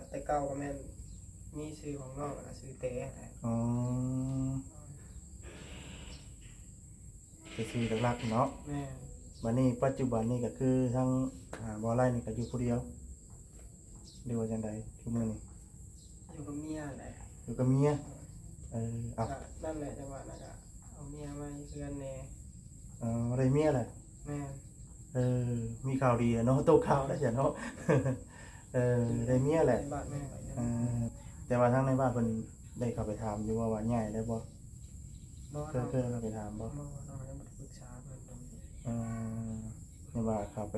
ແຕ່ເກົ່າກໍແມ່ນມີຊື່ຂອງນ້ອງ ແລ້ວກໍຊື່ແຕ່ຫັ້ນແຫຼະ. ອໍ ແຕ່ຊື່ຫຼັກໆເນາະ. ແມ່ນ. ບັດນີ້ປັດຈຸບັນນີ້ກໍຄືທາງ ອ່າ ບ່າວໄລນີ້ກໍຢູ່ຜູ້ດຽວ ຫຼືວ່າຈັ່ງໃດ? ຄືມື້ນີ້ຢູ່ກັບເມຍແຫຼະ. ຢູ່ກັບເມຍ. ເອີ ເອົ້າ ກໍນັ້ນແຫຼະ ຈັງຫວະນັ້ນກໍເອົາເມຍມາຢູ່ເຮືອນແດ່. ອໍ ໄດ້ເມຍແລ້ວ. ແມ່ນ. ເອີ ມີຂ່າວດີແລ້ວເນາະ ໂຕຂ່າວແລ້ວຊະເນາະ. ເອີ ໄດ້ເມຍແຫຼະ. ເອີ ແຕ່ວ່າທາງໃນບ້ານເພິ່ນໄດ້ເຂົ້າໄປຖາມຢູ່ບໍ່ວ່າຍ້າຍໄດ້ບໍ່? ບໍ່. ເຄີຍ ເຄີຍເຂົ້າໄປຖາມບໍ່? ບໍ່ ນ້ອງຍັງບໍ່ໄດ້ປຶກສາເພິ່ນ. ເອີ ແມ່ນວ່າເຂົາໄປ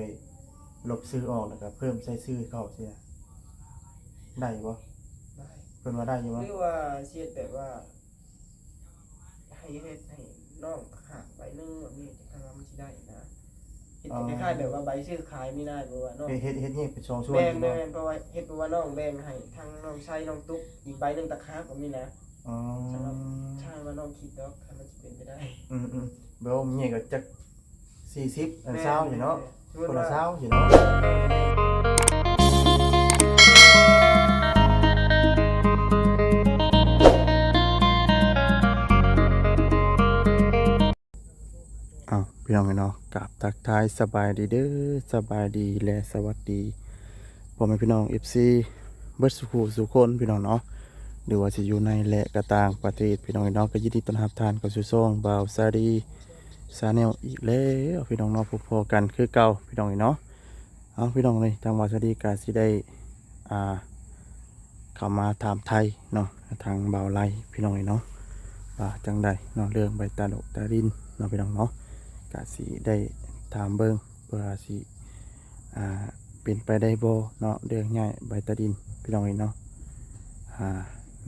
ລົບຊື່ອອກ ແລ້ວກໍເພີ່ມໃສ່ຊື່ເຂົາຊີ້ນະ ໄດ້ບໍ່? ໄດ້. ເພິ່ນວ່າໄດ້ຢູ່ບໍ່? ຫຼືວ່າຊິເຮັດແບບວ່າ ໃຫ້ເຮັດໃຫ້ນ້ອງຂາດໃບໜຶ່ງແບບນີ້ ຈັ່ງຊັ້ນວ່າມັນຊິໄດ້ນະ. ເຮັດ ອໍ ຄ້າຍໆແບບວ່າໃບຊື້ຂາຍມີນາຍ ເພາະວ່ານ້ອງ ເຮັດ ເຮັດ ເຮັດແຍກເປັນສອງສ່ວນ. ແມ່ນ ແມ່ນ ເພາະວ່າເຮັດ ເພາະວ່ານ້ອງແບ່ງໃຫ້ທັງນ້ອງໄຊ ນ້ອງຕຸກ ອີກໃບໜຶ່ງຕ່າງຫາກກໍມີນະ. ອໍ ສຳລັບ ຖ້າວ່ານ້ອງຄິດດອກ ຖ້າມັນຊິເປັນໄປໄດ້. ອືມໆ ແບບວ່າແຍກກັນຈັກ ສີ່ສິບ ອັນ ຊາວຢູ່ເນາະ. ແມ່ນ ຄົນລະຊາວຢູ່ເນາະ. ອ້າວ ພີ່ນ້ອງເອີຍເນາະ ກາບທັກທາຍສະບາຍດີເດີ້ ສະບາຍດີ ແລະ ສະຫວັດດີ ພໍ່ແມ່ພີ່ນ້ອງ ເອັຟຊີ ເບິດສູ່ຜູ້ສູ່ຄົນ ພີ່ນ້ອງເນາະ ຫຼືວ່າຊິຢູ່ໃນ ແລະ ກະຕ່າງປະເທດ ພີ່ນ້ອງເອີຍເນາະ. ກໍຍິນດີຕ້ອນຮັບທ່ານເຂົ້າສູ່ຊ່ອງບ່າວຊາລີ Channel ອີກແລ້ວ ພີ່ນ້ອງເນາະ. ພົບພໍ້ກັນຄືເກົ່າ ພີ່ນ້ອງເອີຍເນາະ. ເອົາ ພີ່ນ້ອງເອີຍ ທາງບ່າວຊາລີກໍຊິໄດ້ ອ່າ ເຂົ້າມາຖາມໄຖ່ເນາະ ທາງບ່າວໄລ ພີ່ນ້ອງເອີຍເນາະ ວ່າຈັ່ງໃດເນາະ ເລື່ອງໃບຕາດົກຕາດິນເນາະ ພີ່ນ້ອງເນາະ. ກະຊິໄດ້ຖາມເບິ່ງ ເພື່ອຊິ ອ່າ ເປັນໄປໄດ້ບໍ່ເນາະ ເລື່ອງຍ້າຍໃບຕາດິນ ພີ່ນ້ອງເອີຍເນາະ. ອ່າ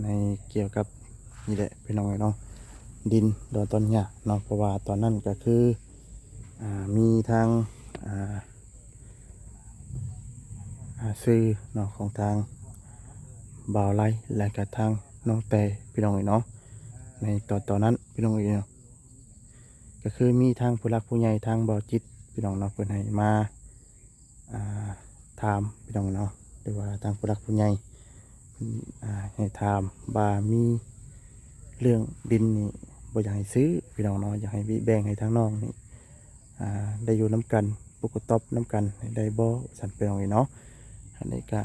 ໃນກ່ຽວກັບນີ້ແຫຼະ ພີ່ນ້ອງເອີຍເນາະ ດິນດອນຕອນຫຍ້າເນາະ ເພາະວ່າຕອນນັ້ນກໍຄື ອ່າ ມີທາງ ອ່າ ອ່າ ຊື່ເນາະ ຂອງທາງບ່າວໄລ ແລະ ກະທາງນ້ອງແຕ່ ພີ່ນ້ອງເອີຍເນາະ. ໃນຕອນ ຕອນນັ້ນ ພີ່ນ້ອງເອີຍເນາະ ກໍຄືມີທາງຜູ້ຫຼັກຜູ້ໃຫຍ່ ທາງບ່າວຈິດ ພີ່ນ້ອງເນາະ ເພິ່ນໃຫ້ມາ ອ່າ ຖາມ ພີ່ນ້ອງເນາະ ຫຼືວ່າທາງຜູ້ຫຼັກຜູ້ໃຫຍ່ ເພິ່ນ ອ່າ ໃຫ້ຖາມວ່າມີເລື່ອງດິນນີ້ ບໍ່ຢາກໃຫ້ຊື້ ພີ່ນ້ອງເນາະ ຢາກໃຫ້ແບ່ງໃຫ້ທາງນ້ອງນີ້ ອ່າ ໄດ້ຢູ່ນຳກັນ ປຸກກະຕອບນຳກັນໃຫ້ໄດ້ບໍ່ ວ່າຊັ້ນ ພີ່ນ້ອງເອີຍເນາະ. ອັນນີ້ກະ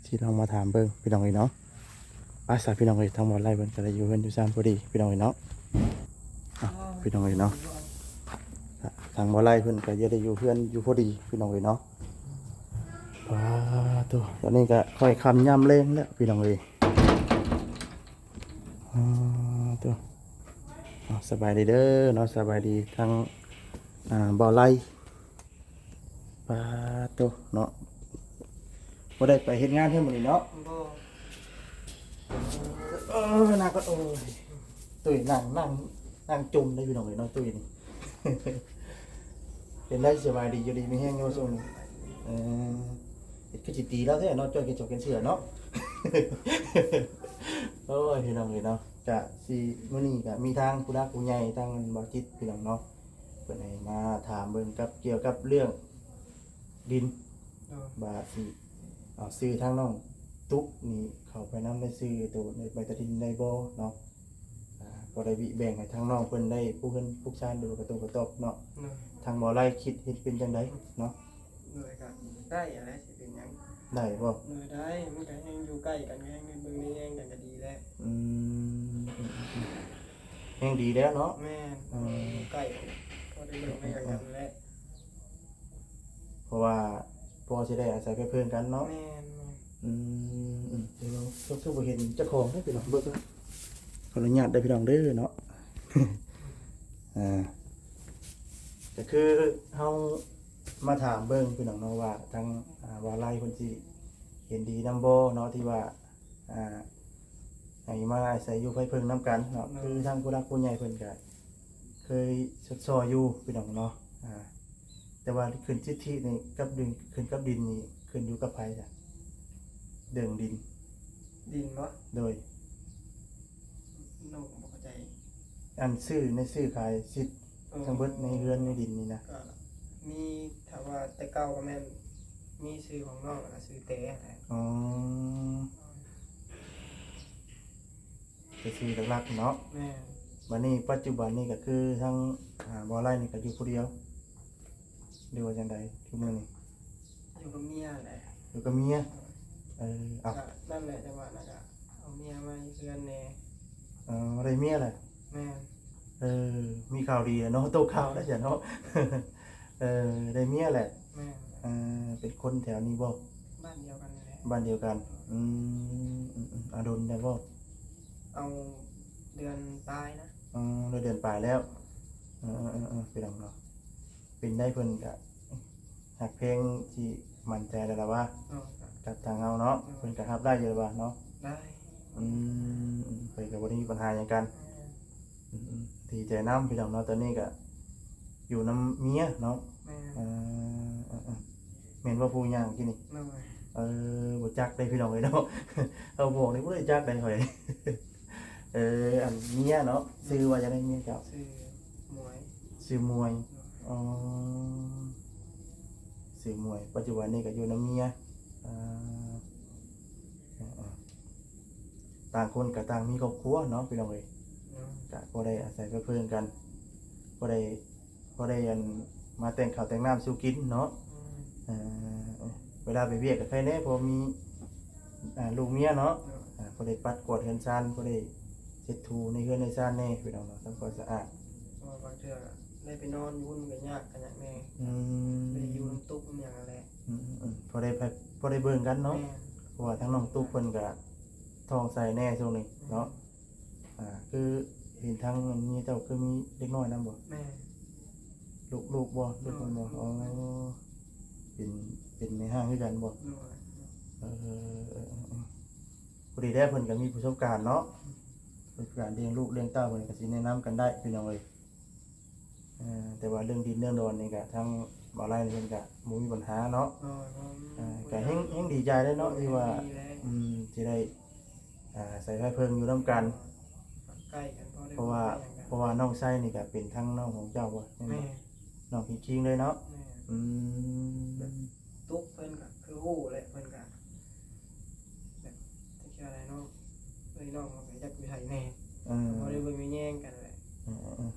ຊິລອງມາຖາມເບິ່ງ ພີ່ນ້ອງເອີຍເນາະ. ໄປຊະ ພີ່ນ້ອງເອີຍ ທາງບ່າວໄລເພິ່ນກະໄດ້ຢູ່ເຮືອນຢູ່ຊານພໍດີ ພີ່ນ້ອງເອີຍເນາະ. ອ່ະ ພີ່ນ້ອງເອີຍເນາະ ທາງບ່າວໄລເພິ່ນກະຈະໄດ້ຢູ່ເຮືອນຢູ່ພໍດີ ພີ່ນ້ອງເອີຍເນາະ. ປາໂຕ ຕອນນີ້ກະຄ່ອຍຄ່ຳຍາມແລງແລ້ວ ພີ່ນ້ອງເອີຍ. ປາໂຕ ເອົາ ສະບາຍດີເດີເນາະ ສະບາຍດີທາງ ອ່າ ບ່າວໄລ. ປາໂຕເນາະ ບໍ່ໄດ້ໄປເຮັດງານເທື່ອມື້ນີ້ເນາະ. ບໍ່. ເອີ ນັ່ງກ່ອນ ໂອ້ຍ ຕຸ້ຍ ນັ່ງ ນັ່ງ ນັ່ງຈົ່ມໄດ້ ພີ່ນ້ອງເອີຍເນາະ ຕຸ້ຍນີ້. ເປັນໄດ ສະບາຍດີ ຢູ່ດີມີແຮງຢູ່ຊ່ວງນີ້? ເອີ ເຮັດຄືຊິຕີລາວແທ້ເນາະ ຈ້ອຍແກນສອກແກນເສື້ອເນາະ. ໂອ້ຍ ພີ່ນ້ອງເອີຍເນາະ ກະຊິ ມື້ນີ້ກະມີທາງຜູ້ຫຼັກຜູ້ໃຫຍ່ ທາງອັນບ່າວຈິດ ພີ່ນ້ອງເນາະ ເພິ່ນໃຫ້ມາຖາມເບິ່ງກັບ ກ່ຽວກັບເລື່ອງດິນ ໂດຍ ວ່າຊິເອົາຊື່ທາງນ້ອງຕຸກນີ້ເຂົ້າໄປນຳໃນຊື່ໂຕໃນໃບຕາດິນໄດ້ບໍ່ເນາະ. ອ່າ ພໍໄດ້ວິແບ່ງໃຫ້ທາງນ້ອງເພິ່ນໄດ້ປູກເຮືອນປູກຊານ ຫຼືວ່າກະຕົງກະຕອບເນາະ. ໂດຍ ທາງບ່າວໄລຄິດເຫັນເປັນຈັ່ງໃດເນາະ? ໂດຍ ກະໄດ້ຫັ້ນແຫຼະ ຊິເປັນຫຍັງ ໄດ້ບໍ່? ໂດຍ ໄດ້ ມັນກະແຮ່ງຢູ່ໃກ້ກັນ ກະແຮ່ງໄດ້ເບິ່ງໄດ້ແຍງກັນກະດີແລ້ວ. ອືມ ແຮ່ງດີແລ້ວເນາະ. ແມ່ນ ເອີ ຢູ່ໃກ້ ພໍໄດ້ເບິ່ງໄດ້ຫຍັງກັນແຫຼະ ເພາະວ່າພໍຊິໄດ້ອາໄສໄພເພິ່ງກັນເນາະ. ແມ່ນໆ. ອືມ ອືມ ເອີ ຄືບໍ່ເຫັນເຈົ້າຂອງເດ້ພີ່ນ້ອງ ເບິ່ງ ຂໍອະນຸຍາດເດີພີ່ນ້ອງເດີເນາະ. ອ່າ ກະຄືເຮົາມາຖາມເບິ່ງພີ່ນ້ອງເນາະ ວ່າທາງ ອ່າ ບ່າວໄລເພິ່ນຊິເຫັນດີນຳບໍ່ເນາະ ທີ່ວ່າ ອ່າ ໃຫ້ມາອາໄສຢູ່ໄພເພິ່ງນຳກັນເນາະ. ໂດຍ ຄືທາງຜູ້ຫຼັກຜູ້ໃຫຍ່ເພິ່ນກະເຄີຍຊົດຊ່ອຍຢູ່ພີ່ນ້ອງເນາະ. ອ່າ ແຕ່ວ່າຂຶ້ນສິດທິນີ້ກັບດິນ ຂຶ້ນກັບດິນນີ້ຂຶ້ນຢູ່ກັບໃຜຊະ ເລື່ອງດິນ? ດິນບໍ? ໂດຍ ນ້ອງບໍ່ເຂົ້າໃຈ ອັນຊື້ ໃນຊື້ຂາຍສິດ ອໍ ທັງເບິດໃນເຮືອນໃນດິນນີ້ນະ. ກະມີ ຖ້າວ່າແຕ່ເກົ່າກະແມ່ນມີຊື່ຂອງນ້ອງ ແລ້ວກະຊື່ແຕ່ຫັ້ນແຫຼະ. ອໍ ແຕ່ຊື່ຫຼັກໆເນາະ. ແມ່ນ. ບັດນີ້ປັດຈຸບັນນີ້ກໍຄືທາງ ອ່າ ບໍ່ໄລນີ້ກໍຢູ່ຜູ້ດຽວ ຫຼືວ່າຈັ່ງໃດ? ຄືມື້ນີ້ຢູ່ກັບເມຍແຫຼະ. ຢູ່ກັບເມຍ. ເອີ ເອົາ ກໍນັ້ນແຫຼະ ຈັງຫວະນັ້ນກໍເອົາເມຍມາຢູ່ເຮືອນແດ່. ເອີ ໄດ້ເມຍແຫຼະ. ແມ່ນ. ເອີ ມີຂ່າວດີແລ້ວເນາະ ໂຕຂ່າວແລ້ວເນາະ. ເອີ ໄດ້ເມຍແຫຼະ. ແມ່ນ. ເອີ ເປັນຄົນແຖວນີ້ບໍ່? ບ້ານດຽວກັນນີ້ແຫຼະ. ບ້ານດຽວກັນ. ອືມ ອືມໆ ອາ ດົນແລ້ວບໍ່? ເອົາເດືອນປາຍນະ. ອໍ ໄດ້ເດືອນປາຍແລ້ວ. ເອີໆໆ ພີ່ນ້ອງເນາະ ເປັນໄດ້ ເພິ່ນກະຮັກແພງທີ່ໝັ້ນໃຈແລ້ວລະວ່າ ເນາະ ກັບທາງເຮົາເນາະ. ເນາະ ເພິ່ນກະຮັບໄດ້ຢູ່ລະວ່າເນາະ. ໄດ້. ອືມ ເພິ່ນກະບໍ່ໄດ້ມີບັນຫາຫຍັງກັນ. ແມ່ນ. ອືມໆ ດີໃຈນຳ ພີ່ນ້ອງເນາະ. ຕອນນີ້ກະຢູ່ນຳເມຍເນາະ. ແມ່ນ. ເອີ ເອີໆ ແມ່ນບໍ່ຜູ້ຍ່າງກີ້ນີ້? ໂດຍ. ເອີ ບໍ່ຈັກເດ້ພີ່ນ້ອງເອີຍເນາະ ເຮົາບອກນີ້ບໍ່ໄດ້ຈັກໃດຂ້ອຍ. ເອີ ອັນເມຍເນາະ ຊື່ວ່າຈັ່ງໃດເມຍເຈົ້າ? ຊື່ໝວຍ. ຊື່ໝວຍ. ໂດຍ. ອໍ ຊື່ໝວຍ ປັດຈຸບັນນີ້ກໍຢູ່ນຳເມຍ. ເອີ ຕ່າງຄົນກໍຕ່າງມີຄອບຄົວເນາະ ພີ່ນ້ອງເອີຍ. ໂດຍ. ກໍພໍໄດ້ອາໄສໄປເພິ່ງກັນ ພໍໄດ້ ພໍໄດ້ອັນ ມາແຕ່ງເຂົ້າແຕ່ງນ້ຳສູ່ກິນເນາະ. ອືມ ເອີ ເວລາໄປວຽກກໍໃຄແດ່ ພໍມີ ອ່າ ລູກເມຍເນາະ. ໂດຍ. ອ່າ ພໍໄດ້ປັດກວາດເຮືອນຊານ ພໍໄດ້ເຊັດຖູໃນເຮືອນໃນຊານແດ່ ພີ່ນ້ອງເນາະ ທຳຄວາມສະອາດ. ເພາະວ່າບາງເທື່ອໄດ້ໄປນອນຢູ່ພຸ້ນກໍຍາກ ກໍຍາກແດ່. ອືມ ໄດ້ຢູ່ນຳຕຸກນຳຫຍັງຫັ້ນແຫຼະ. ອືມໆ ພໍໄດ້ ພໍໄດ້ເບິ່ງກັນເນາະ. ແມ່ນ. ເພາະວ່າທາງນ້ອງຕຸກເພິ່ນກໍທ້ອງໃສ່ແດ່ຊ່ວງນີ້ເນາະ. ແມ່ນ. ອ່າ ຄືເຫັນທາງເມຍເຈົ້າຄືມີເດັກນ້ອຍນຳບໍ່? ແມ່ນ. ລູກ ລູກບໍ່? ລູກເພິ່ນບໍ່? ໂດຍ. ອໍ ເປັນ ເປັນແມ່ຮ້າງຄືກັນບໍ່? ໂດຍ. ເອີ ພໍດີແລ້ວ ເພິ່ນກໍມີປະສົບການເນາະ. ປະສົບການລ້ຽງລູກລ້ຽງເຕົ້າ ເພິ່ນກໍຊິແນະນຳກັນໄດ້ ພີ່ນ້ອງເອີຍ. ເອີ ແຕ່ວ່າເລື່ອງດິນເລື່ອງດອນນີ້ກະທາງບ່າວໄລນີ້ເພິ່ນກະບໍ່ມີບັນຫາເນາະ. ເອີ ກະແຮງ ແຮງດີໃຈເດ້ເນາະ ທີ່ວ່າ ອືມ ທີ່ໄດ້ ອ່າ ໃສ່ໄຟເພິ່ງຢູ່ນຳກັນ ໃກ້ກັນ ເພາະວ່າ ເພາະວ່ານ້ອງໄຊນີ້ກະເປັນທັງນ້ອງຂອງເຈົ້າບໍ່ ແມ່ນບໍ່? ແມ່ນ. ນ້ອງຄິງໆ ເລີຍເນາະ. ແມ່ນ. ອືມ ແບບຕຸກເພິ່ນກະຄືຮູ້ແຫຼະ ເພິ່ນກະແບບ ຈັກຊິວ່າໃດເນາະ ເອື້ອຍນ້ອງເຮົາກະຈັກຢູ່ໃສແດ່. ເອີ ບໍ່ໄດ້ເບິ່ງໄດ້ແຍງກັນແຫຼະ. ເອີໆ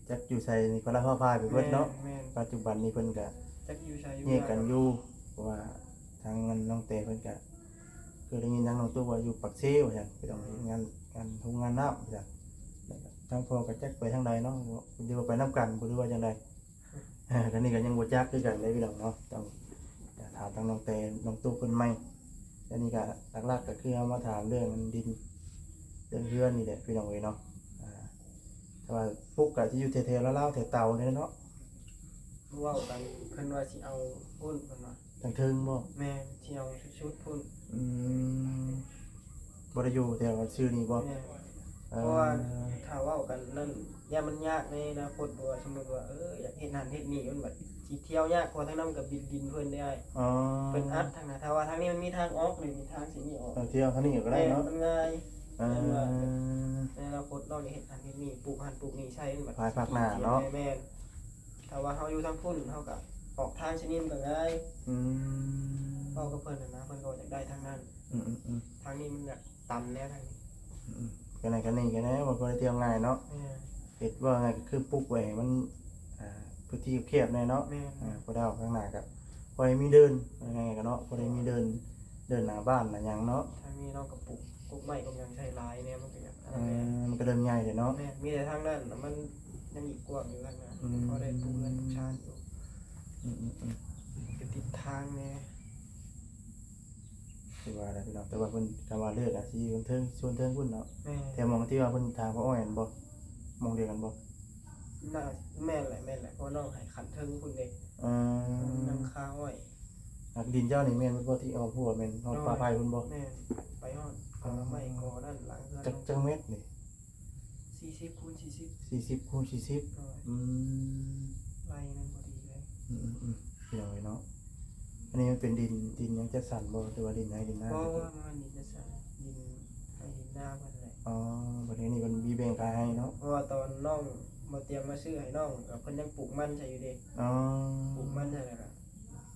ໆ ຈັກຢູ່ໃສນີ້ ພາລະພາພາຍໄປເບິດເນາະ. ແມ່ນໆ. ປັດຈຸບັນນີ້ເພິ່ນກະຈັກຢູ່ໃສ ແຍກກັນຢູ່ ເພາະວ່າທາງນ້ອງແຕເພິ່ນກະ ຄືໄດ້ຍິນທາງນ້ອງຕູ້ວ່າຢູ່ປາກເຊວ່າຊັ້ນ ໄປເຮັດງານ ງານໂຮງງານນ້ຳວ່າຊັ້ນ. ແລ້ວກະທາງພໍ່ກະຈັກໄປທາງໃດເນາະ ຫຼືວ່າໄປນຳກັນບໍ່ ຫຼືວ່າຈັ່ງໃດ? ເອີ ອັນນີ້ກໍຍັງບໍ່ຈັກຄືກັນເດ້ພີ່ນ້ອງເນາະ ຕ້ອງຖາມທາງນ້ອງແຕ ນ້ອງຕູ້ເພິ່ນໃໝ່. ອັນນີ້ກໍຫຼັກໆ ກໍຄືເຮົາມາຖາມເລື່ອງດິນ ເລື່ອງເຮືອນນີ້ແຫຼະພີ່ນ້ອງເອີຍເນາະ. ອ່າ ຖ້າວ່າປຸກກໍຊິຢູ່ແຖວໆ ລາວໆ ແຖວເຕົານີ້ແຫຼະເນາະ. ເວົ້າກັນ ເພິ່ນວ່າຊິເອົາພຸ້ນ ເພິ່ນວ່າ ທາງເທິງບໍ່? ແມ່ນ ຊິເອົາສຸດໆ ພຸ້ນ. ອືມ ບໍ່ໄດ້ຢູ່ແຖວຊື່ນີ້ບໍ່? ແມ່ນ. ເອີ ເພາະວ່າຖ້າເວົ້າກັນນັ້ນ ຢ້ານມັນຍາກໃນອະນາຄົດ ເພາະວ່າສົມມຸດວ່າ ເອີ ຢາກເຮັດນັ້ນເຮັດນີ້ ມັນບັດຊິທ່ຽວຍາກ ເພາະວ່າທາງນັ້ນມັນກໍດິນເພິ່ນເດ້ອ້າຍ. ອໍ ເພິ່ນອັດທາງນັ້ນ ຖ້າວ່າທາງນີ້ມັນມີທາງອອກນີ້ ມີທາງຊິມີອອກ ເອີ ທ່ຽວທາງນີ້ກໍໄດ້ເນາະ. ແມ່ນ ມັນງ່າຍ. ເອີ ແມ່ນວ່າ ໃນອະນາຄົດນ້ອງຈະເຮັດຫັ້ນເຮັດນີ້ ປູກຫັ້ນປູກນີ້ໃສ່ ມັນບັດພາຍພາກໜ້າເນາະ. ແມ່ນ. ຖ້າວ່າເຮົາຢູ່ທາງພຸ້ນ ເຮົາກໍອອກທາງຊະນິດກໍງ່າຍ. ອືມ ເວົ້າກັບເພິ່ນຫັ້ນນະ ເພິ່ນກໍຢາກໄດ້ທາງນັ້ນ. ອືມໆໆ ທາງນີ້ມັນແບບຕັນແດ່ທາງນີ້. ອືມໆ ກໍນັ້ນກໍນີ້ກໍແນ່ ມັນບໍ່ໄດ້ທ່ຽວງ່າຍເນາະ. ແມ່ນ. ເຮັດວ່າງ່າຍກໍຄືປຸກໄວ້ໃຫ້ມັນ ອ່າ ພື້ນທີ່ແຄບແດ່ເນາະ. ແມ່ນ. ອ່າ ພໍໄດ້ອອກທາງໜ້າກໍພໍໄດ້ມີເດີ່ນ ວ່າງ່າຍໆກໍເນາະ ພໍໄດ້ມີເດີ່ນ ເດີ່ນໜ້າບ້ານໜ້າຫຍັງເນາະ. ທາງນີ້ເຮົາກໍປູກກົກໄມ້ກົກຫຍັງໃສ່ຫຼາຍແດ່ ມັນກໍ ອ່າ ມັນກໍເລີ່ມໃຫຍ່ແລ້ວເນາະ. ແມ່ນ ມີແຕ່ທາງນັ້ນນະ ມັນຍັງອີກກວ້າງຢູ່ທາງນັ້ນ. ອືມ ພໍໄດ້ປູກເຮືອນປູກຊານຢູ່. ອືມໆໆ ກໍຕິດທາງແດ່. ຄືວ່າແຫຼະພີ່ນ້ອງ ແຕ່ວ່າເພິ່ນ ຄັນວ່າເລືອກອາຊີບເທິງ ສ່ວນເທິງພຸ້ນເນາະ. ແມ່ນ. ແຖວໝ່ອງທີ່ວ່າເພິ່ນຖາງພະອ້ອຍຫັ້ນບໍ່? ໝ່ອງດຽວກັນບໍ່? ໜ້າ ແມ່ນແຫຼະ ແມ່ນແຫຼະ ເພາະວ່ານ້ອງໃຫ້ຂັ້ນເທິງພຸ້ນເດ້. ເອີ ເພິ່ນນຳຄາອ້ອຍ. ອ່າ ດິນເຈົ້ານີ້ແມ່ນບໍ່ ທີ່ອອກຫົວແມ່ນຮອດປ່າໄຜ່ພຸ້ນບໍ່? ແມ່ນ ໄປຮອດ ອໍ ກອໄມ້ ກອນັ້ນ ຫຼັງເຮືອນ. ຈັກ ຈັກແມັດນີ້? ສີ່ສິບຄູນສີ່ສິບ. ສີ່ສິບຄູນສີ່ສິບ. ໂດຍ. ອືມ ໄລ່ນັ້ນພໍດີເລີຍ. ອືມໆໆ ພີ່ນ້ອງເອີຍເນາະ ອັນນີ້ມັນເປັນດິນ ດິນຫຍັງຈັດສັນບໍ່ ຫຼືວ່າດິນໄຮ່ດິນນາ? ບໍ່ ບໍ່ແມ່ນດິນຈັດສັນ ດິນໄຮ່ດິນນາເພິ່ນແຫຼະ. ອໍ ບັດນີ້ເພິ່ນມີແບ່ງຂາຍໃຫ້ເນາະ. ເພາະວ່າຕອນນ້ອງບໍ່ຕຽມມາຊື້ໃຫ້ນ້ອງ ກໍເພິ່ນຍັງປູກມັນໃສ່ຢູ່ເດ້. ອໍ ປູກມັນໃສ່ແລ້ວກໍ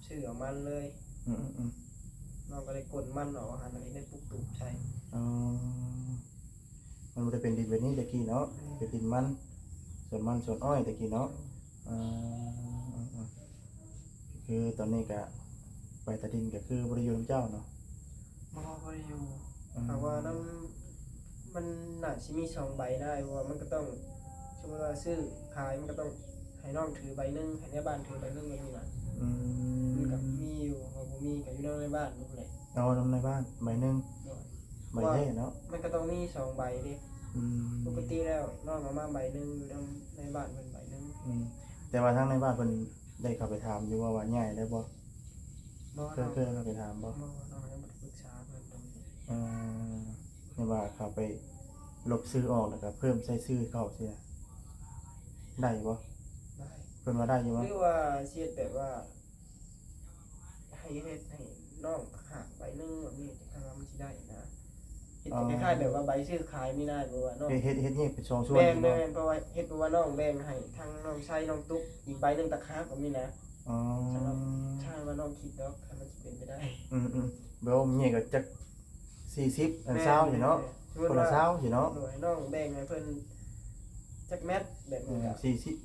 ຊື້ເອົາມັນເລີຍ. ອືມໆໆ ນ້ອງກໍໄດ້ກົນມັນອອກຫັ້ນ ແລ້ວກໍໄດ້ປຸກຕູບໃສ່. ອໍ ມັນບໍ່ໄດ້ເປັນດິນແບບນີ້ແຕ່ກີ້ເນາະ ເປັນດິນມັນ ສວນມັນສວນອ້ອຍແຕ່ກີ້ເນາະ. ເອີ ເອີ ເອີ ຄືຕອນນີ້ກະໄປຕາດິນກະຄືບໍ່ໄດ້ຢູ່ນຳເຈົ້າເນາະ? ບໍ່ ບໍ່ໄດ້ຢູ່. ອືມ ເພາະວ່ານຳ ມັນໜ້າຊິມີສອງໃບນະ ເພາະວ່າມັນກໍຕ້ອງ ສົມມຸດວ່າຊື້ຂາຍ ມັນກໍຕ້ອງໃຫ້ນ້ອງຖືໃບໜຶ່ງ ໃຫ້ນາຍບ້ານຖືໃບໜຶ່ງແບບນີ້ນະ. ອືມ ມັນກໍມີຢູ່ ເຮົາບໍ່ມີກໍຢູ່ນຳນາຍບ້ານພຸ້ນແຫຼະ. ເອົານຳນາຍບ້ານໃບໜຶ່ງ. ໂດຍ ໃບແທ້ເນາະ ເພາະວ່າມັນກໍຕ້ອງມີສອງໃບເດ້. ອືມ ປົກກະຕິແລ້ວນ້ອງເອົາມາໃບໜຶ່ງ ຢູ່ນຳນາຍບ້ານເພິ່ນໃບໜຶ່ງ. ອືມ ແຕ່ວ່າທາງນາຍບ້ານເພິ່ນໄດ້ເຂົ້າໄປຖາມຢູ່ວ່າ ວ່າຍ້າຍແລ້ວບໍ່? ບໍ່ ເຄີຍ ເຄີຍເຂົ້າໄປຖາມບໍ່? ບໍ່ ນ້ອງຍັງບໍ່ໄດ້ປຶກສາເພິ່ນຕົງນີ້. ເອີ ແມ່ນວ່າເຂົາໄປລົບຊື່ອອກ ແລ້ວກໍເພີ່ມໃສ່ຊື່ເຂົາຊີ້ນະ ໄດ້ບໍ່? ໄດ້. ເພິ່ນວ່າໄດ້ຢູ່ບໍ່? ຫຼືວ່າຊິເຮັດແບບວ່າ ໃຫ້ເຮັດໃຫ້ນ້ອງຕ່າງຫາກໃບໜຶ່ງແບບນີ້ ຈັ່ງຄັນວ່າມັນຊິໄດ້ນະ. ເຮັດ ອໍ ຄ້າຍໆແບບວ່າໃບຊື້ຂາຍມີນະ ແບບວ່ານ້ອງ ເຮັດ ເຮັດ ເຮັດແຍກເປັນສອງສ່ວນ. ແມ່ນ ເນາະ ແມ່ນ ເພາະວ່າເຮັດ ເພາະວ່ານ້ອງແບ່ງໃຫ້ທາງນ້ອງຊາຍນ້ອງຕຸກອີກໃບໜຶ່ງຕ່າງຫາກແບບນີ້ນະ. ອໍ ສຳລັບ ຖ້າວ່ານ້ອງຄິດດອກ ຖ້າມັນຊິເປັນໄປໄດ້. ອືມໆ ແບບວ່າແຍກກັນຈັກສີ່ສິບ ອັນ ແມ່ນ ຊາວຊີ້ເນາະ. ແມ່ນ ຄົນລະຊາວຊີ້ເນາະ. ໂດຍ ນ້ອງແບ່ງໃຫ້ເພິ່ນຈັກແມັດແບບນີ້. ອືມ ກະສີ່ສິບ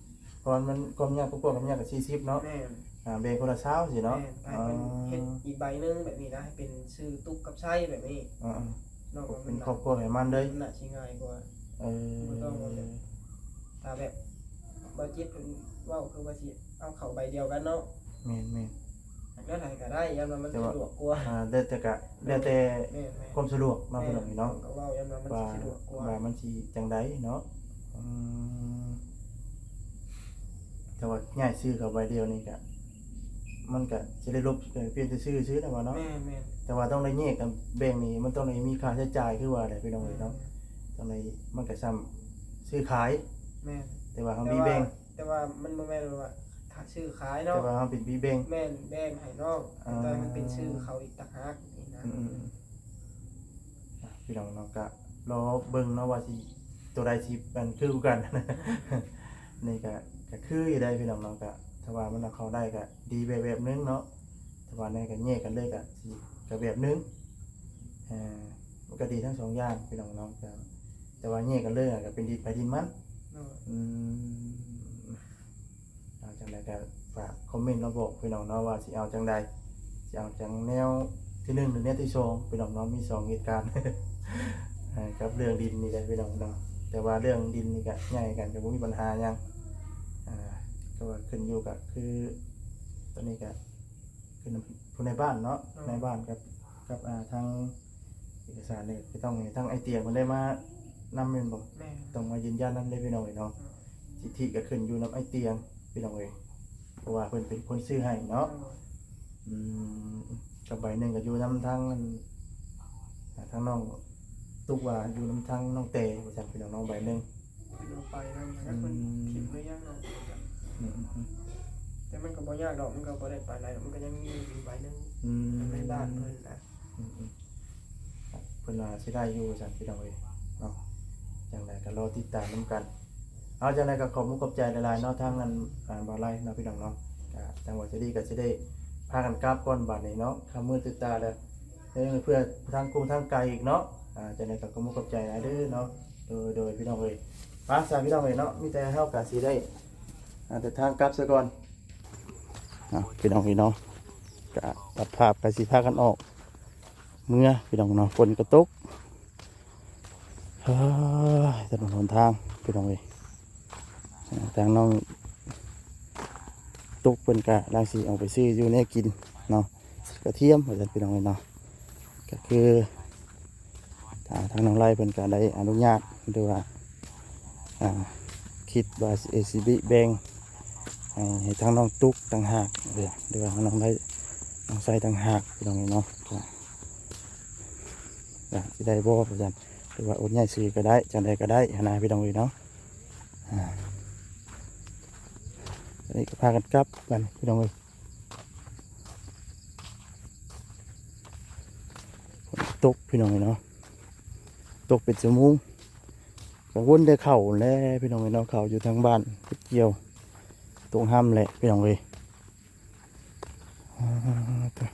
ເພາະວ່າມັນຄວາມຍາກ ຄອບຄົວຄວາມຍາກກໍສີ່ສິບເນາະ. ແມ່ນ ອ່າ ແບ່ງຄົນລະຊາວຊີ້ເນາະ. ແມ່ນ ໃຫ້ເພິ່ນ ອໍ ເຮັດອີກໃບໜຶ່ງແບບນີ້ນະ ໃຫ້ເປັນຊື່ຕຸກກັບໄຊແບບນີ້. ອໍ ເນາະ ເປັນຄອບຄົວໃຫ້ມັນເລີຍ ມັນໜ້າຊິງ່າຍກວ່າ. ເອີ ບໍ່ຕ້ອງວ່າແບບ ຖ້າແບບບໍ່ຈິດເພິ່ນເວົ້າຄືວ່າຊິເອົາເຂົ້າໃບດຽວກັນເນາະ. ແມ່ນໆ ແນວໃດກໍໄດ້ ຢ້ານວ່າມັນສະດວກກວ່າ. ແຕ່ວ່າ ອ່າ ແຕ່ ແຕ່ກະ ແລ້ວແຕ່ ແມ່ນໆ ຄວາມສະດວກເນາະ ແມ່ນ ພີ່ນ້ອງເນາະ ເພິ່ນກໍເວົ້າ ຢ້ານວ່າມັນຊິສະດວກກວ່າ ວ່າມັນຊິຈັ່ງໃດເນາະ. ອືມ ແຕ່ວ່າຍ້າຍຊື່ເຂົ້າໃບດຽວນີ້ກະ ມັນກະຊິໄດ້ລົບ ເອີ ປ່ຽນແຕ່ຊື່ຊື່ແລ້ວວ່າເນາະ. ແມ່ນໆ ແຕ່ວ່າຕ້ອງໄດ້ແຍກກັນແບ່ງນີ້ ມັນຕ້ອງໄດ້ມີຄ່າໃຊ້ຈ່າຍຄືວ່າແຫຼະ ພີ່ນ້ອງເອີຍເນາະ. ແມ່ນໆ ຕ້ອງໄດ້ ມັນກະສ່ຳຊື້ຂາຍ. ແມ່ນ ແຕ່ວ່າເຮົາມີແບ່ງ ແຕ່ວ່າ ແຕ່ວ່າມັນບໍ່ແມ່ນວ່າຖ້າຊື້ຂາຍເນາະ ແຕ່ວ່າເຮົາເປັນມີແບ່ງ. ແມ່ນ ແບ່ງໃຫ້ນ້ອງ ອ່າ ແຕ່ວ່າມັນເປັນຊື່ເຂົາອີກຕ່າງຫາກນີ້ນະ. ອືມໆ ອ່ະ ພີ່ນ້ອງເນາະ ກະລໍເບິ່ງເນາະວ່າຊິ ໂຕໃດຊິ ອັນ ຄືກັນ. ນີ້ກະ ກະຄືຢູ່ໄດ໋ ພີ່ນ້ອງເນາະ ກະຖ້າວ່າມັນເອົາເຂົ້າໄດ້ກະດີແບບ ແບບໜຶ່ງເນາະ ຖ້າວ່າແນວກະແຍກກັນເລີຍກະຊິ ກະແບບໜຶ່ງ. ເອີ ມັນກະດີທັງສອງຢ່າງ ພີ່ນ້ອງເນາະ ກະ ແຕ່ວ່າແຍກກັນເລີຍກະເປັນດິນໃຜດິນມັນ. ໂດຍ ອືມ ອ່າ ຈັ່ງໃດກໍຝາກຄອມເມັນມາບອກພີ່ນ້ອງເນາະ ວ່າຊິເອົາຈັ່ງໃດ ຊິເອົາຈັ່ງແນວທີໜຶ່ງ ຫຼື ແນວທີສອງ ພີ່ນ້ອງເນາະ. ມີສອງເຫດການ ອ່າ ກັບເລື່ອງດິນນີ້ແຫຼະພີ່ນ້ອງເນາະ. ແຕ່ວ່າເລື່ອງດິນນີ້ກໍຍ້າຍກັນກໍບໍ່ມີບັນຫາຫຍັງ ອ່າ ແຕ່ວ່າຂຶ້ນຢູ່ກໍຄື ຕອນນີ້ກໍ ຄືນຳຜູ້ໃນບ້ານເນາະ. ໂດຍ ໃນບ້ານກັບ ກັບ ອ່າ ທາງເອກະສານນີ້ ກໍຕ້ອງໃຫ້ທາງອ້າຍຕຽງເພິ່ນໄດ້ມານຳແມ່ນບໍ່? ແມ່ນ ຕ້ອງມາຢືນຢັນນຳເດ້ພີ່ນ້ອງເອີຍເນາະ. ໂດຍ ສິດທິກໍຂຶ້ນຢູ່ນຳອ້າຍຕຽງພີ່ນ້ອງເອີຍ ເພາະວ່າເພິ່ນເປັນຄົນຊື້ໃຫ້ເນາະ. ໂດຍ ອືມ ກັບໃບໜຶ່ງກໍຢູ່ນຳທາງ ອ່າ ທາງນ້ອງຕຸກວ່າຢູ່ນຳທາງນ້ອງແຕວ່າຊັ້ນພີ່ນ້ອງເນາະ ໃບໜຶ່ງ. ເພິ່ນເອົາໄປນຳ ອືມ ເພິ່ນຖິ້ມໄປຍັງເນາະ. ອືມໆໆ ແຕ່ມັນກໍບໍ່ຍາກດອກ ມັນກໍບໍ່ໄດ້ໄປຫຼາຍດອກ ມັນກໍຍັງມີຢູ່ໃບໜຶ່ງ ອືມ ໃນບ້ານເພິ່ນນະ. ອືມໆ ເພິ່ນວ່າຊິໄດ້ຢູ່ວ່າຊັ້ນພີ່ນ້ອງເອີຍເນາະ. ຈັ່ງໃດກໍລໍຕິດຕາມນຳກັນ. ເອົາ ຈັ່ງໃດກໍຂອບມຸກຂອບໃຈຫຼາຍໆເນາະ ທາງອັນ ອ່າ ບ່າວໄລເນາະ ພີ່ນ້ອງເນາະ. ກໍທາງບ່າວເຈດີກໍຊິໄດ້ພາກັນກັບກ່ອນບາດນີ້ເນາະ ຄ່ຳມືດຕື່ນຕາແລ້ວ ເອີ ເພື່ອທາງກົງທາງໄກອີກເນາະ. ອ່າ ຈັ່ງໃດກໍຂອບມຸກຂອບໃຈຫຼາຍເດີເນາະ. ໂດຍ ໂດຍ ພີ່ນ້ອງເອີຍ ໄປຊະພີ່ນ້ອງເອີຍເນາະ ມີແຕ່ເຮົາກໍຊິໄດ້ ອ່າ ເດີນທາງກັບຊະກ່ອນ. ອ່າ ພີ່ນ້ອງເອີຍເນາະ ກະຕັດພາບ ກະຊິພາກັນອອກເມືອພີ່ນ້ອງເນາະ. ຝົນກໍຕົກ ເຮີ້ຍ ຖະໜົນຫົນທາງພີ່ນ້ອງເອີຍ. ອ່າ ທາງນ້ອງຕຸກເພິ່ນກະກຳລັງຊິອອກໄປຊື້ຢູ່ແນວກິນເນາະ ກະທຽມວ່າຊັ້ນພີ່ນ້ອງເອີຍເນາະ. ກໍຄື ອ່າ ທາງນ້ອງໄລເພິ່ນກໍໄດ້ອະນຸຍາດ ຫຼືວ່າ ອ່າ ຄິດວ່າຊິ ຊິແບ່ງໃຫ້ ໃຫ້ທາງນ້ອງຕຸກຕ່າງຫາກ ຫຼືວ່າທາງນ້ອງໄລ ນ້ອງໄຊຕ່າງຫາກ ພີ່ນ້ອງເນາະ. ກໍ ກໍຊິໄດ້ບໍ່ວ່າຊັ້ນ ຫຼືວ່າໂອນຍ້າຍຊື່ກໍໄດ້ ຈັ່ງໃດກໍໄດ້ຫັ້ນນະ ພີ່ນ້ອງເອີຍເນາະ. ອ່າ ອັນນີ້ກໍພາກັນກັບກັນ ພີ່ນ້ອງເອີຍ. ຝົນຕົກພີ່ນ້ອງເອີຍເນາະ ຕົກເປັນຊົ່ວໂມງ ກໍວົນແຕ່ເຂົ້າແຫຼະພີ່ນ້ອງເອີຍເນາະ. ເຂົ້າຢູ່ທາງບ້ານເກັບກ່ຽວຕົກຮ່ຳແຫຼະພີ່ນ້ອງເອີຍ. ອ່າ ໂທ້ ອ່າ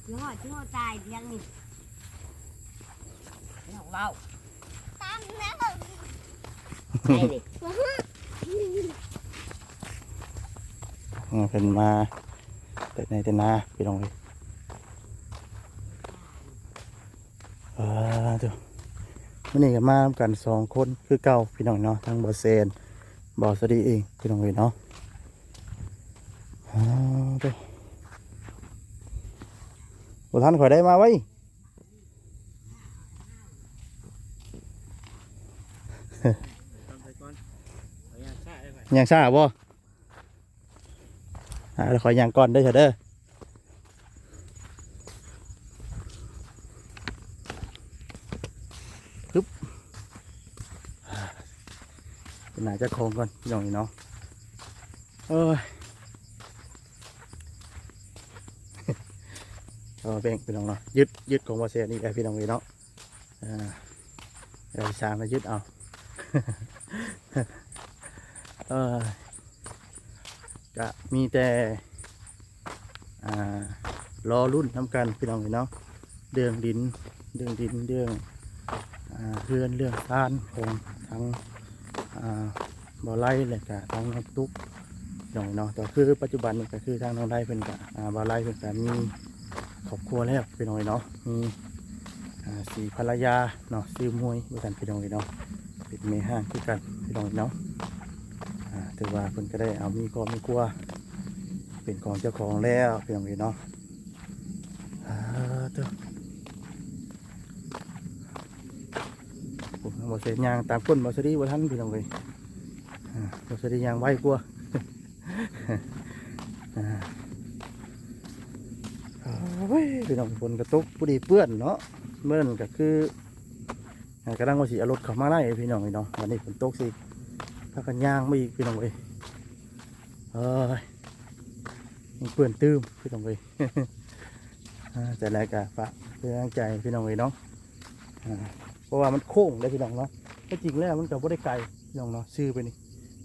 ຊິຮອດ ຊິຮອດຕາຍພຽງນີ້ ນ້ອງເວົ້າ ຕາມແລ້ວ ເພິ່ນມາແຕ່ໄຮ່ແຕ່ນາ ພີ່ນ້ອງເອີຍ. ເອີ ໂທ້ ມື້ນີ້ກໍມານຳກັນສອງຄົນຄືເກົ່າ ພີ່ນ້ອງເນາະ, ທັງບ່າວແຊນ ບ່າວສາລີເອງ ພີ່ນ້ອງເອີຍເນາະ. ເອີ ໂທ້ ບໍ່ທັນຂ້ອຍໄດ້ມາໄວ. ຍ່າງຊ້າບໍ່? ອ່າ ດຽວຂ້ອຍຍ່າງກ່ອນເດີ ຊະເດີ. ຮຶບ ໄປຫາເຈົ້າຂອງກ່ອນ ພີ່ນ້ອງເນາະ. ໂອ້ຍ ເອົາແບ່ງ ພີ່ນ້ອງເນາະ, ຍຶດ ຍຶດຂອງບ່າວແຊນອີກແລ້ວ ພີ່ນ້ອງເອີຍເນາະ. ອ່າ ເອົາສາມມາຍຶດເອົາ. ເອີ ກະມີແຕ່ ອ່າ ລໍລຸ້ນນຳກັນ ພີ່ນ້ອງເອີຍເນາະ, ເລື່ອງດິນ ເລື່ອງດິນ ເລື່ອງ ອ່າ ເຮືອນ ເລື່ອງຊານຂອງທາງ ອ່າ ບ່າວໄລ ແລະກະທາງນ້ອງຕຸກ ພີ່ນ້ອງເນາະ. ກໍຄືປັດຈຸບັນນີ້ກໍຄືທາງນ້ອງໄລເພິ່ນກະ ອ່າ ບ່າວໄລເພິ່ນກະມີຄອບຄົວແລ້ວ ພີ່ນ້ອງເນາະ, ມີ ອ່າ ສີພັນລະຍາເນາະ, ຊື່ມວຍວ່າຊັ້ນ ພີ່ນ້ອງເນາະ, ເປັນແມ່ຮ້າງຄືກັນ ພີ່ນ້ອງເນາະ. ອ່າ ຖືວ່າເພິ່ນກໍໄດ້ເອົາມີຄອບມີຄົວ ເປັນຂອງເຈົ້າຂອງແລ້ວ ພີ່ນ້ອງເນາະ. ອ່າ ເດີ ໂອ້ ບ່າວແຊນຍ່າງຕາມກົ້ນບ່າວສາລີບໍ່ທັນ ພີ່ນ້ອງເອີຍ. ອ່າ ບ່າວສາລີຍ່າງໄວກວ່າ. ອ່າ ໂອ້ຍ ພີ່ນ້ອງ, ຝົນກໍຕົກ ພໍດີເປື້ອນເນາະ. ເມື່ອນັ້ນກໍຄື ອ່າ ກຳລັງວ່າຊິເອົາລົດເຂົ້າມາໄລ່ ພີ່ນ້ອງເອີຍເນາະ, ບັດນີ້ຝົນຕົກຊິພາກັນຍ່າງມາອີກ ພີ່ນ້ອງເອີຍ. ເອີຍ ຍັງເປື້ອນຕື່ມ ພີ່ນ້ອງເອີຍ. ອ່າ ຈັ່ງໃດກໍຝາກເປັນກຳລັງໃຈ ພີ່ນ້ອງເອີຍເນາະ. ອ່າ ເພາະວ່າມັນໂຄ້ງເດ້ ພີ່ນ້ອງເນາະ, ແທ້ຈິງແລ້ວມັນກໍບໍ່ໄດ້ໄກ ພີ່ນ້ອງເນາະ, ຊື່ໄປນີ້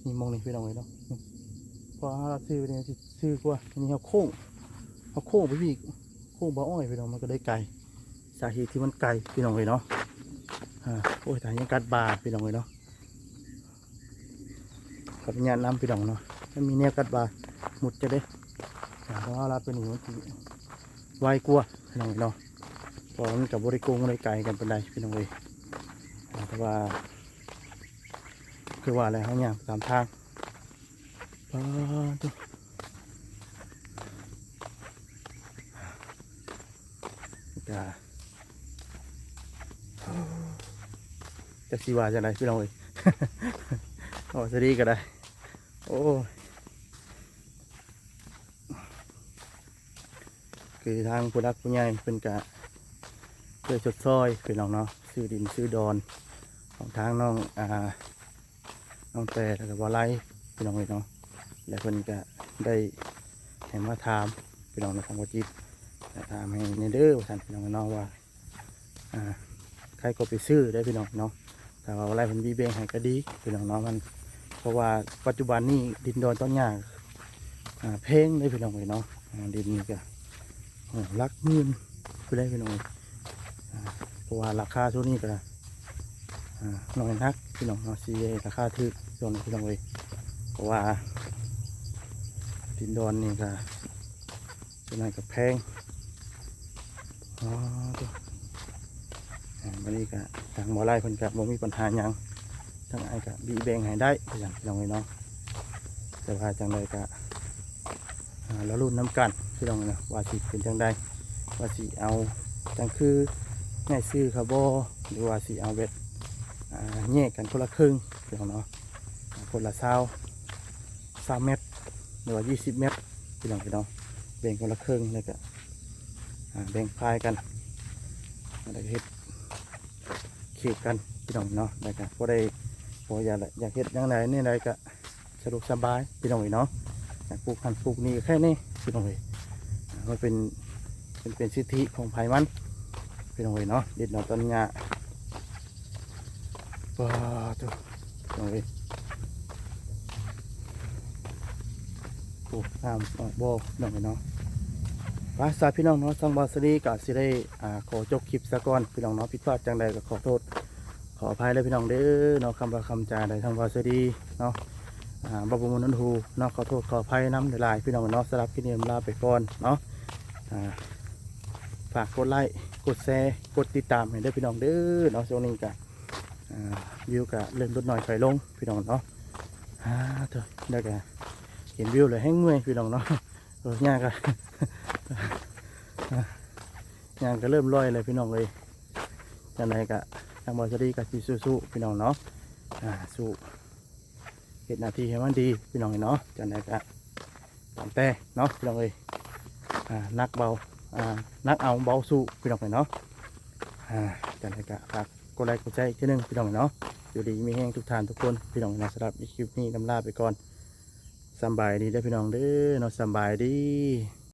ນີ້ ໝ່ອງນີ້ ພີ່ນ້ອງເອີຍເນາະ. ນີ້ ເພາະວ່າເຮົາຊື່ໄປນີ້ຊິຊື່ກວ່າ ນີ້ເຮົາໂຄ້ງ ເຮົາໂຄ້ງໄປອີກ ໂຄ້ງບ່າວອ້ອຍ ພີ່ນ້ອງ, ມັນກໍໄດ້ໄກ. ສາເຫດທີ່ມັນໄກ ພີ່ນ້ອງເອີຍເນາະ. ອ່າ ໂອ້ຍ ຕາຍ ຍັງກັດບ່າ ພີ່ນ້ອງເອີຍເນາະ. ຂໍອະນຸຍາດນຳ ພີ່ນ້ອງເນາະ, ມັນມີແນວກັດບ່າ ໝຸດຈະເດ້. ອ່າ ເພາະວ່າລັດໄປນີ້ມັນຊິໄວກວ່າ ພີ່ນ້ອງເນາະ, ເພາະວ່າມັນກໍບໍ່ໄດ້ໂກງໄດ້ໄກກັນປານໃດ ພີ່ນ້ອງເອີຍ. ອ່າ ແຕ່ວ່າຄືວ່າແຫຼະ ເຮົາຍ່າງໄປຕາມທາງ. ປາດໂທ້ ກະ ຈັກຊິວ່າຈັ່ງໃດ ພີ່ນ້ອງເອີຍ. ເວົ້າສະດີກໍໄດ້. ໂອ້ຍ ຄືທາງຜູ້ຫຼັກຜູ້ໃຫຍ່ເພິ່ນກະຊ່ວຍຊົດຊ່ອຍ ພີ່ນ້ອງເນາະ, ຊື້ດິນຊື້ດອນຂອງທາງນ້ອງ ອ່າ ນ້ອງແຕ່ ແລ້ວກໍບໍ່ໄຫຼ ພີ່ນ້ອງເອີຍເນາະ. ແລະເພິ່ນກະໄດ້ໃຫ້ມາຖາມ ພີ່ນ້ອງເນາະ, ທາງບໍ່ຈິດຖາມໃຫ້ແດ່ເດີວ່າຊັ້ນ ພີ່ນ້ອງເນາະ, ວ່າ ອ່າ ໃຜກໍໄປຊື້ໄດ້ ພີ່ນ້ອງເນາະ. ຖ້າວ່າບໍ່ໄຫຼເພິ່ນບີແບ່ງໃຫ້ກໍດີ ພີ່ນ້ອງເນາະ. ມັນ ເພາະວ່າປັດຈຸບັນນີ້ດິນດອນຕອນຫຍ້າ ອ່າ ແພງເດ້ ພີ່ນ້ອງເອີຍເນາະ. ອ່າ ດິນນີ້ກໍ ໂອ້ ຫຼັກໝື່ນພຸ້ນແຫຼະ ພີ່ນ້ອງເອີຍ. ອ່າ ເພາະວ່າລາຄາຊ່ວງນີ້ກໍ ອ່າ ໜ້ອຍນັກ ພີ່ນ້ອງເນາະ, ຊິລາຄາຖືກຊ່ວງນີ້ ພີ່ນ້ອງເອີຍ. ເພາະວ່າດິນດອນນີ້ກໍ ສ່ວນໃຫຍ່ກໍແພງ. ອໍ ໂທ້ ອ່າ ບັດນີ້ກໍທາງບໍ່ໄຫຼເພິ່ນກໍບໍ່ມີບັນຫາຫຍັງ, ທາງອ້າຍກໍບີແບ່ງໃຫ້ໄດ້ຄືກັນ ພີ່ນ້ອງເອີຍເນາະ. ແຕ່ວ່າຈັ່ງໃດກໍ ອ່າ ລໍລຸ້ນນຳກັນ ພີ່ນ້ອງເນາະ, ວ່າຊິເປັນຈັ່ງໃດ, ວ່າຊິເອົາຈັ່ງຄືໃຫ້ຊື້ເຂົາບໍ່ ຫຼືວ່າຊິເອົາແບບ ອ່າ ແຍກກັນຄົນລະເຄິ່ງ ພີ່ນ້ອງເນາະ, ຄົນລະຊາວ ຊາວແມັດ ຫຼືວ່າຊາວແມັດ ພີ່ນ້ອງເນາະ, ແບ່ງຄົນລະເຄິ່ງ ແລ້ວກະ ອ່າ ແບ່ງພາຍກັນ ແລ້ວກະເຮັດເຂດກັນ ພີ່ນ້ອງເນາະ. ແລ້ວກະພໍໄດ້ ພໍຢາກ ຢາກເຮັດຫຍັງໃດແນວໃດກະສະດວກສະບາຍ ພີ່ນ້ອງເອີຍເນາະ, ຢາກປູກຫັ້ນປູກນີ້ກະແຄ່ນີ້ ພີ່ນ້ອງເອີຍ. ອ່າ ມັນເປັນ ເປັນ ເປັນສິດທິຂອງໃຜມັນ ພີ່ນ້ອງເອີຍເນາະ, ດິນດອນຕອນຫຍ້າ. ປາດໂທ້ ພີ່ນ້ອງເອີຍ, ໂອ້ ນ້ຳອອກບໍ່ ພີ່ນ້ອງເອີຍເນາະ. ວ່າຊະພີ່ນ້ອງເນາະ ທາງບ່າວສາລີກໍຊິໄດ້ ອ່າ ຂໍຈົບຄລິບຊະກ່ອນພີ່ນ້ອງເນາະ. ຜິດພາດຈັ່ງໃດກໍຂໍໂທດຂໍອະໄພເດີພີ່ນ້ອງເດີເນາະ. ຄຳວ່າຄຳຈາໃດທາງບ່າວສາລີເນາະ ອ່າ ບໍ່ ບໍ່ມ່ວນຫູເນາະ ຂໍໂທດຂໍອະໄພນຳຫຼາຍໆພີ່ນ້ອງເນາະ. ສຳລັບຄລິບນີ້ລາໄປກ່ອນເນາະ. ອ່າ ຝາກກົດໄລ້ ກົດແຊ ກົດຕິດຕາມໃຫ້ເດີພີ່ນ້ອງເດີເນາະ. ຊ່ວງນີ້ກະ ອ່າ ວິວກະເລີ່ມຫຼຸດໜ້ອຍຖອຍລົງພີ່ນ້ອງເນາະ. ອ່າ ໂທ້ ແລ້ວກະເຫັນວິວແລ້ວແຮງເມື່ອຍພີ່ນ້ອງເນາະ. ເອີ ຍ່າງກະ ຍ່າງກະເລີ່ມລອຍແລ້ວພີ່ນ້ອງເອີຍ. ຈັ່ງໃດກະທາງບ່າວສາລີກະຊິສູ້ໆພີ່ນ້ອງເນາະ. ອ່າ ສູ້ ເຮັດໜ້າທີ່ໃຫ້ມັນດີພີ່ນ້ອງເອີຍເນາະ. ຈັ່ງໃດກະຕາມແຕ່ເນາະພີ່ນ້ອງເອີຍ. ອ່າ ໜັກເບົາ ອ່າ ໜັກເອົາເບົາສູ້ພີ່ນ້ອງເອີຍເນາະ. ອ່າ ຈັ່ງໃດກະຝາກກົດໄລ້ກົດແຊອີກເທື່ອໜຶ່ງພີ່ນ້ອງເນາະ. ຢູ່ດີມີແຮງທຸກທ່ານທຸກຄົນພີ່ນ້ອງເນາະ. ສຳລັບຄລິບນີ້ລຳລາໄປກ່ອນ. ສຳບາຍດີເດີພີ່ນ້ອງເດີເນາະ. ສຳບາຍດີ.